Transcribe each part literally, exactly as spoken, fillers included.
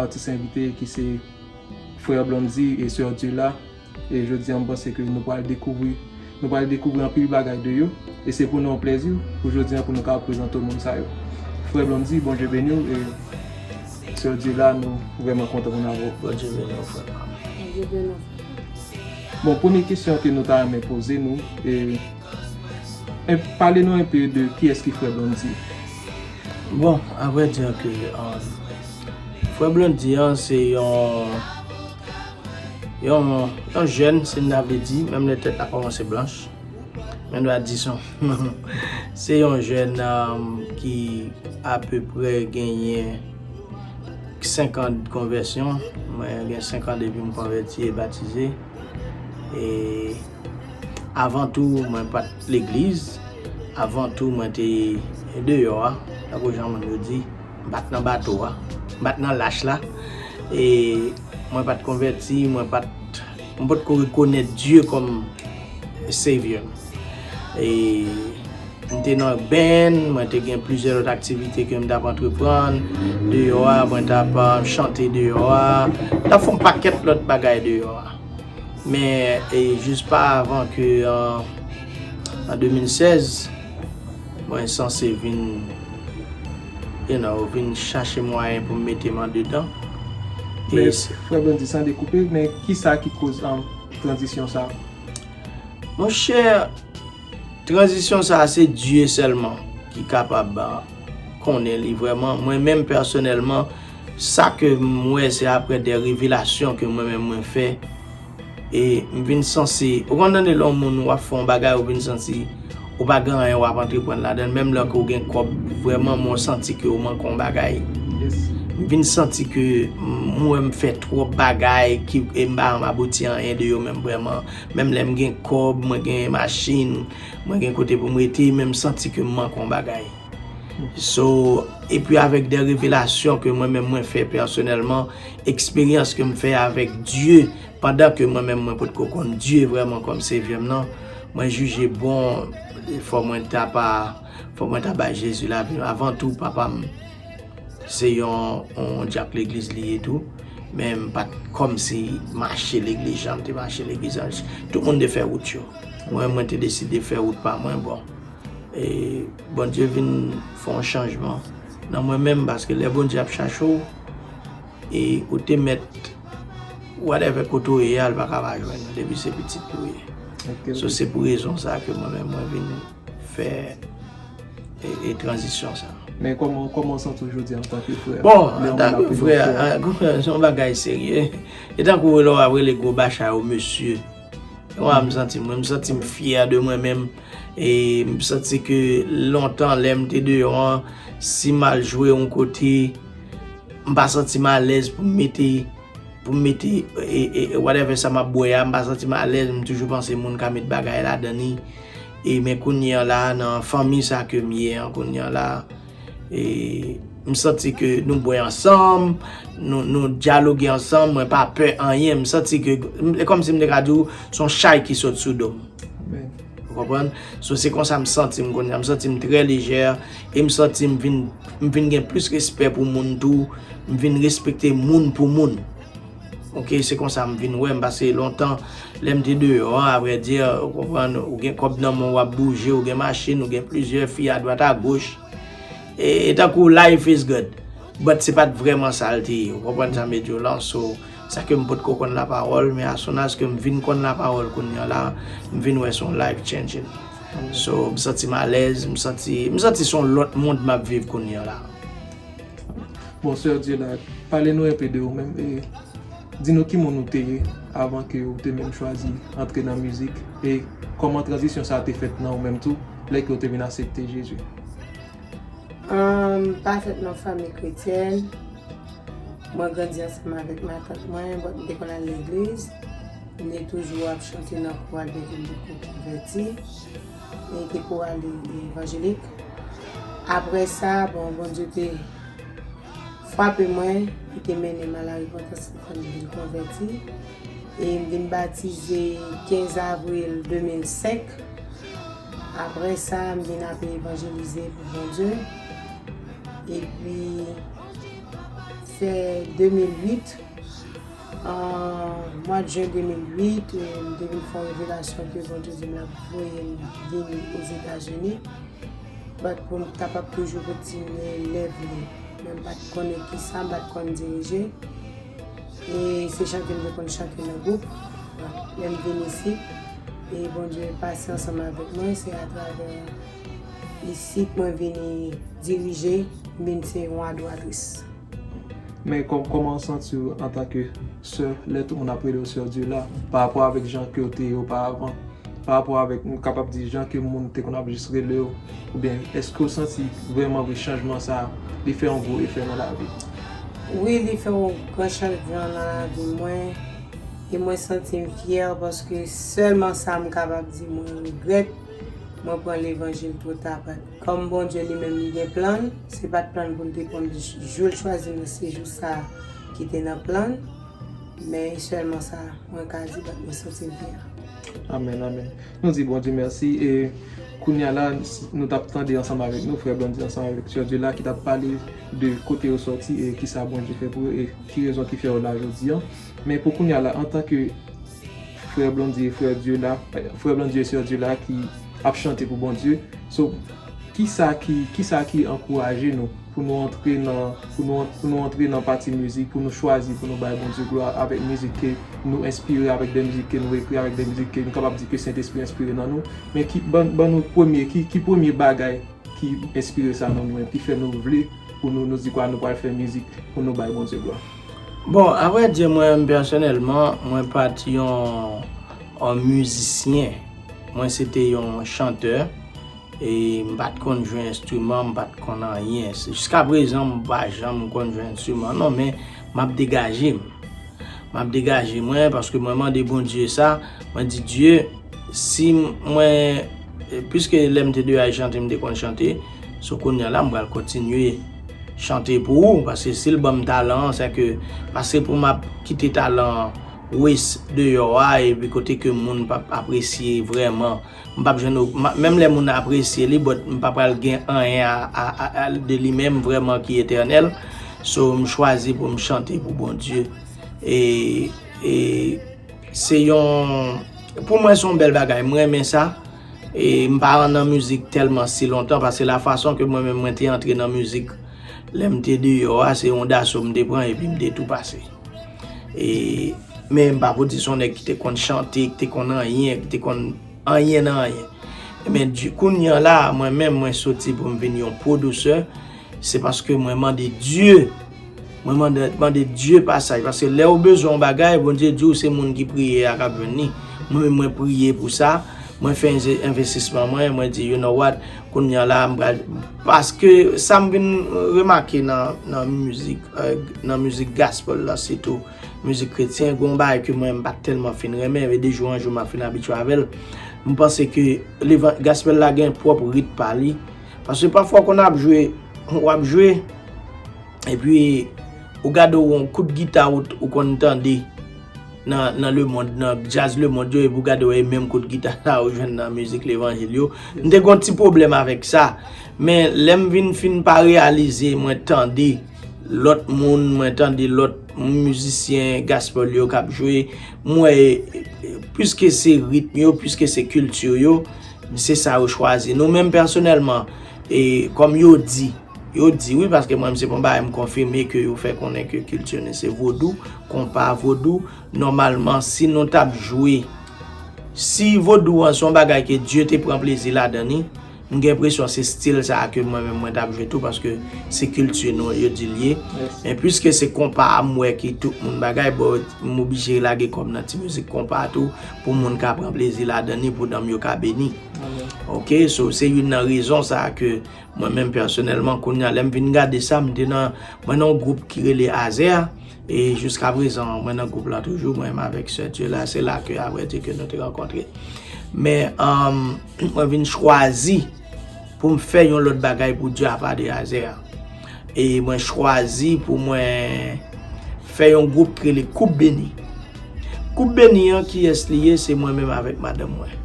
atis envite ki se frè Blondy e sè Diola. E jodi a, m panse ke nou pral dekouvri, nou pral dekouvri anpil bagay de yo. E se pou nou yon plèzi pou jodi a pou nou ka prezante w moun sa yo. Frè Blondy, Bondye beni w. E sè Diola, nou vrèman kontan pou n avè w. Bondye beni w, frè pam. Bondye beni w. Bon, premye kesyon ke nou ta renmen poze nou, e, e, pale nou enpe de kiyès ki frè Blondy. Bon, a vrè di ke, um, frè Blondy an se yon, yon, yon jèn, si n ta vle di, menm lè tèt la kòmanse blanch, men n va di son. Se yon jèn, um, ki apeprè genyen senk an de konvèsyon. Mwen gen senk an depi m konvèti e batize. E avan tou, mwen pa t legliz. Avan tou, mwen te deyò a, tankou jan moun yo di. M pa t nan bato a. M pa t nan lach la. E mwen pa t konvèti, mwen pa t, mwen potko rekonèt Dye kòm Savior m. E m te nan band, mwen te gen plizyè lòt aktivite ke m t ap antreprann deyò a, mwen t ap, ah, chante deyò a, m t ap fè yon pakèt lòt bagay deyò a. Men, e jis pa avan ke, ah, an de mil sèz, mwen sanse vin, you know, vin chache mwayen pou m mete m andedan. E Men, s- Frè Blondy, san dekoupe, men kisa ki koz, um, tranzisyon sa a? Monchè, tranzisyon sa a, se Dye sèlman ki kapab, ah, konnen li vrèman. Mwen menm, pèsonèlman, sa ke m wè, se aprè de revelasyon ke mwen menm mwen fè. E m vin sanse, ou konn tande lè yon moun w ap fè yon bagay, ou vin sanse ou pa gen anyen w ap antreprann ladan l, menm lè ke w gen kòb, vrèman, men w santi ke w manke yon bagay. Yes. M vin santi ke m wè m fè twòp bagay ki, e m pa janm abouti anyen de yo menm vrèman. Menm lè m gen kòb, mwen gen machin, mwen gen kote pou m rete, men m santi ke m manke yon bagay. So, epi avèk de revelasyon ke mwen menm mwen fè pèsonèlman, eksperyans ke m fè avèk Dye, pandan ke mwen menm mwen potko konn Dye vrèman kòm Sevyè m nan, mwen jije bon, fò mwen ta pa, fò mwen ta bay Jezi lavi m. Avan tou, papa m, se yon, yon dyak legliz li ye tou. Men m pa t kòmsi mache legliz jan m te mache legliz an. Tout moun te fè wout yo. Mwen, mwen te deside fè wout pa mwen, bon. E Bondye vin fè yon chanjman nan mwen menm, paske lè Bondye ap chache w, e ou te mèt whatever kote w ye a, l pa ka pa jwenn ou depi se pitit li w ye. Ok, ok. So, se pou rezon sa ke mwen menm, mwen vin fè e, e tranzisyon sa. Men kòman, kòman w santi w jodi a antanke frè? Bon, antanke frè, se yon bagay serye. E tankou lè w ap rele gwo bacha yo mesye. Mwen, m santi mwen, m santi m fyè de mwen menm. E m santi ke lontan, lè m te deyò an, si m al jwe yon kote, m pa santi m alèz pou m mete, pou m mete, e, e, e, whatever sa m ap bwè a, m pa santi m alèz, m toujou panse moun ka met bagay ladan li. E men kounye a la, nan fanmi sa ke m ye an, kounye a la, e, m santi ke nou bwè ansanm, nou, nou dyaloge ansanm, mwen pa pè anyen, m santi ke, e kòmsi m te ka di w, se yon chay ki sot sou do m. Amen. Ou konprann? So, se konsa m santi m kounye a. M santi m trè lejè e m santi m vin, m vin gen plis respè pou moun tou. M vin respekte moun pou moun. Ok, se konsa m vin wè m, paske lontan, lè m te deyò an, avrèdi, ou konprann, ou gen kòb nan men w, w ap bouje, ou gen machin, ou gen plizyè fi adwat agoch. E, e tankou life is good. But se pa t vrèman sa l te ye, ou konprann sa m vle di w lan. So, sa ke m potko konn lapawòl, men as soon as ke m vin konn lapawòl kounye a la, m vin wè se yon life changing. So, m santi m alèz, m santi, m santi se yon lòt mond m ap viv kounye a la. Bon, sè Diola, pale nou enpe de ou menm, e di nou ki moun ou te ye avan ke ou te menm chwazi antre nan mizik, e kòman tranzisyon sa a te fèt nan ou menm tou, lè ke ou te vin aksepte Jezi? Ahn, m pa fèt nan fanmi kretyèn. Mwen grandi ansanm avèk matant mwen, but m te konn al legliz. M te toujou ap chante nan koral byen ke m potko konvèti. E te koral evanjelik. Apre sa, bon, Bondye te frape mwen, li te mennen m a larepantans, m vin konvèti. E m vin batize kenz avril de mil senk. Apre sa, m vin ap evanjelize pou Bondye. Epi, Se de mil uit, an mwa jen de mil uit, e, m te vin fè yon revelasyon ke Bondye di m l ap voye m vin Ozetazini. But pou m kapab toujou kontinye lève li. Men m pa t konnen kisa, m pa t konn dirije. E se chante m te konn chante nan gwoup. But lè m vin isit, e Bondye pase ansanm avèk mwen, se atravè isit mwen vini dirije, m vin se yon adwatris. Men kòm, kòman w santi w antanke sè, lè tout moun ap rele w sè Dye la, pa rapò avèk jan ke w te ye oparavan, pa rapò avèk, m kapab di, jan ke moun te konn ap jis rele w, oubyen èske w santi vrèman vre chanjman sa a, li fè yon gwo efè nan lavi w? Wi, li fè yon gran chanjman nan lavi mwen, e mwen santi m fyè paske sèlman sa m kapab di mwen regrèt, mwen pran levanjil twò ta. Kòm Bondye li menm li gen plan l, se pa t plan l pou l te pran jou l chwazi nan se jou sa a ki te nan plan l, men e sèlman sa mwen ka di, but mwen santi m fyè. Amèn, amèn. Nou di Bondye mèsi, e kounye a la, nou t ap tande ansanm avèk nou, frè Blondy ansanm avèk sè Dye la ki t ap pale de kote yo sòti e kisa Bondye fè pou yo e ki rezon ki fè yo la jodi a. Men pou kounye a la, antanke frè Blondy e frè Dye la, frè Blondy e sè Dye la ki ap chante pou Bondye. So, kisa ki, kisa ki ankouraje nou pou nou antre nan, pou nou, pou nou antre nan pati mizik, pou nou chwazi, pou nou bay Bondye glwa avèk mizik ke nou enspire, avèk de mizik ke nou ekri, avèk de mizik ke nou kapab di ke Sentespri enspire nan nou? Men ki, ban, ban nou premye, ki, ki premye bagay ki enspire sa nan nou menm, ki fè nou vle pou nou, nou di kwa nou pral fè mizik pou nou bay Bondye glwa? Bon, avrèdi, mwen menm pèsonèlman, mwen pa t yon, yon mizisyen. Mwen se te yon chantè. E m pa t konn jwe enstriman, m pa t konn anyen. Se, jiska prezan, m pa janm konn jwe enstriman, non, men m ap degaje m. M ap degaje mwen, paske mwen mande Bondye sa, mwen di, Dye, si mwen, piske lè m te deyò al chante, m te konn chante, so kounye a la, m pral kontinye chante pou ou, paske si l ban m talan an, sèke, paske pou m ap kite talan an wes deyò a, epi kote ke moun p ap apresye vrèman, m p ap jwenn o-, ma-, menm lè moun apresye li, but m pa pral gen anyen a, a, a, a, de li menm vrèman ki etènèl. So, m chwazi pou m chante pou Bondye. E, e se yon, pou mwen, se yon bèl bagay. M renmen sa. E m pa nan mizik tèlman si lontan, paske la fason ke mwen menm mwen te antre nan mizik, lè m te deyò a, se yon daso m te pran epi m te tou pase. E, men m pa pou di se yon nèg ki te konn chante, ki te konn anyen, ki te konn anyen nan anyen. Men di, kounye a la, mwen menm, mwen soti pou m vin yon pwodisè, se paske mwen mande Dye, mwen mande, mande Dye pasaj. Paske lè ou bezwen yon bagay, Bondye di w se moun ki priye a k ap jwenn li. Mwen menm, mwen priye pou sa, mwen fè enze-, envestisman mwen, mwen di, you know what, kounye a la, m pral, paske sa m vin remake nan, nan mizik, eh, nan mizik gospel la, sitou mizik kretyen, gen yon bagay ke mwen, m pa t tèlman fin renmen, men de jou an jou, m ap fin abitye avè l. M panse ke leva-, gospel la gen pwòp rit pa li. Paske pafwa, w konn ap jwe, w ap jwe, epi ou gade w yon kout gita ou, ou konn tande nan, nan lemonn, nan djaz lemonn yo, epi ou gade w e menm kout gita sa ou jwenn nan mizik levanjil yo. M te gen yon ti pwoblèm avèk sa. Men lè m vin fin pa reyalize, mwen tande lòt moun, mwen tande lòt mizisyen gospel yo k ap jwe, m wè, piske se ritm yo, piske se kilti yo, se sa yo chwazi. Nou menm pèsonèlman, e kòm yo di, yo di wi, paske mwen menm se pa yon bagay m konfime ke yo fè konnen ke kilti nou se vodou, konpa vodou. Nòmalman, si nou t ap jwe, si vodou an se yon bagay ke Dye te pran plezi ladan li, m gen enpresyon se stil sa a ke mwen menm mwen t ap jwe tou, paske se kilti nou yo di l ye. Men piske se konpa a m wè ki tout moun bagay, bon, m oblije lage kò m nan ti mizik konpa tou, pou moun ka pran plezi ladan li, pou nanm yo ka beni. Oke, so se youn nan rezon sa a ke mwen menm pèsonèlman, kounye a, lè m vin gade sa, m te nan, mwen nan yon gwoup ki rele Azè, e jiska prezan, mwen nan gwoup la toujou, mwen menm avèk sè Dye la, se la ke, avrèdi, ke nou te rankontre. Men, um, mwen vin chwazi pou m fè yon lòt bagay pou Dye apa de Azè. E mwen chwazi pou mwen fè yon gwoup ki rele Koup Beni. Koup Beni an, kiyès li ye? Se mwen menm avèk madanm mwen.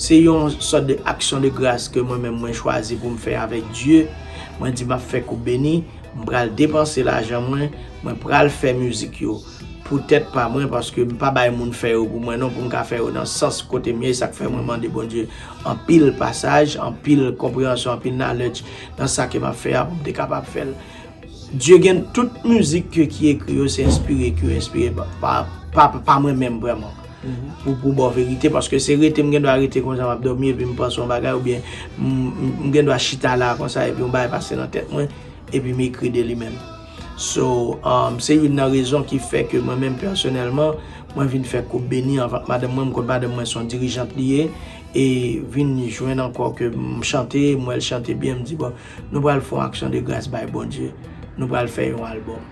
Se yon sòt de aksyon de gras ke mwen menm mwen chwazi pou m fè avèk Dye. Mwen di m ap fè Koup Beni. M pral depanse lajan mwen, mwen pral fè mizik yo pou tèt pa mwen, paske m pa bay moun fè yo pou mwen non, pou m ka fè yo nan sans kote m ye. Sa k fè mwen mande Bondye anpil pasaj, anpil konpreyansyon, anpil knowledge nan sa ke m ap fè a pou m te kapab fè l. Dye gen tout mizik ke ki ekri yo, se enspire ke yo enspire pa, pa, pa, pa mwen menm vrèman. Pou, pou ba w verite, paske se rete m gen dwa rete konsa, m ap dòmi, epi m panse yon bagay, oubyen m, m, m gen dwa chita la konsa, epi yon bagay pase nan tèt mwen, epi m ekri de li menm. So, um, se youn nan rezon ki fè ke mwen menm pèsonèlman, mwen vin fè Koup Beni anvan madanm mwen, m konn madanm mwen se yon dirijant li ye, e vin jwenn ankò ke m chante, m wè l chante byen, m di, bon, nou pral fè yon aksyon de gras bay Bondye, nou pral fè yon albòm.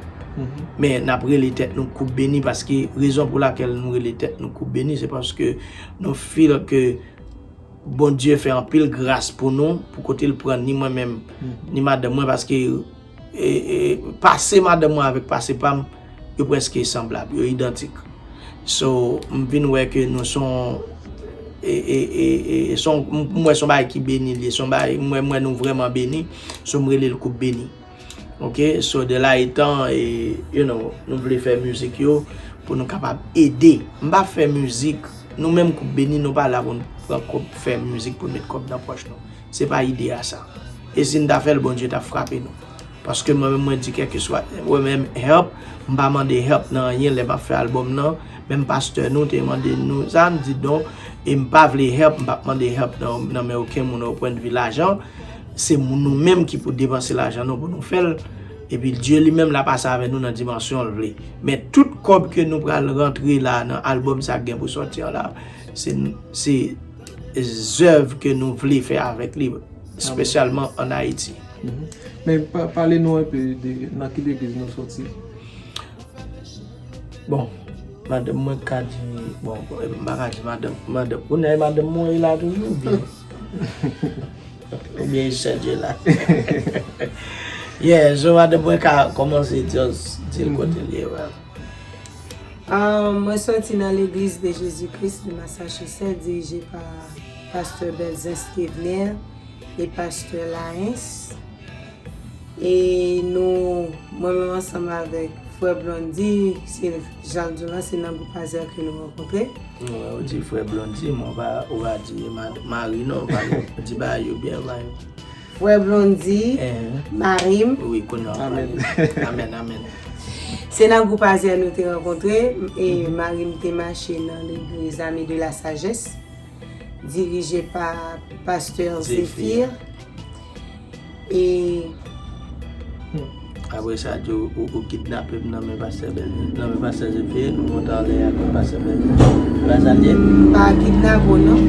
Men n ap rele tèt nou Koup Beni paske rezon pou lakèl nou rele tèt nou Koup Beni, se paske nou feel ke Bondye fè anpil gras pou nou, pou kote l pran ni mwen menm, ni madanm mwen, paske e, e, pase madanm mwen avèk pase pa m, yo prèske sanblab, yo idantik. So, m vin wè ke nou son, e, e, e, e, son, m, m wè son bagay ki beni li, son bagay, m wè, m wè nou vrèman beni, so m rele l Koup Beni. Ok, so de la etan, e, you know, nou vle fè mizik yo pou nou kapab ede. M pa fè mizik, nou menm Koup Beni, nou pa la pou n pran kòb, fè mizik pou n met kòb nan pòch nou. Se pa ide a sa. E si n ta fè l, Bondye t ap frape nou. Paske mwen menm, mwen di kèlkeswa, mwen menm help, m pa mande help nan anyen lè m ap fè albòm nan. Menm pastè nou te mande nou sa, m di non, e m pa vle help, m p ap mande help nan, nan men okenn moun o pwennvi lajan. Se moun nou menm ki pou depanse lajan nou pou nou fè l. Epi Dye li menm l ap pase avè nou nan dimansyon l vle. Men tout kòb ke nou pral rantre la nan albòm sa k gen pou sòti an la, se, se zèv ke nou vle fè avèk li, espesyalman ann Ayiti. Men pa, pale nou enpe de nan ki legliz nou soti. Bon, madanm mwen ka di, bon, m pa ka di madanm, madanm, kounye a e madanm mwen ye la toujou, oubyen? Oubyen e sè Dye la? Yeah, so madanm mwen ka kòmanse just di l kote l ye, well. Um, mwen soti nan Legliz de Jezi Kris de Massachusetts, dirije pa Pastè Belzin Stévener e Pastè Laens. E nou, mwen menm ansanm avèk frè Blondy, se jan l di w lan, se nan gwoup Azè ke nou rankontre. Mwen, ou di frè Blondy, mwen pa, ou pa di mari non, ou pa di bagay yo byen, bagay yo. Frè Blondy, mari m. Wi, kounye a. Amèn, amèn, amèn. Se nan gwoup Azè nou te rankontre, e mari m te mache nan legliz Armée de la Sagesse, dirije pa Pastè Zéphir. E apre sa, di ou, ou kidnape m nan men pastè Bèl, nan men pastè Zéphir, nou monte anlè ak pastè Bèl. E pa sa l ye? M pa kidnape w non.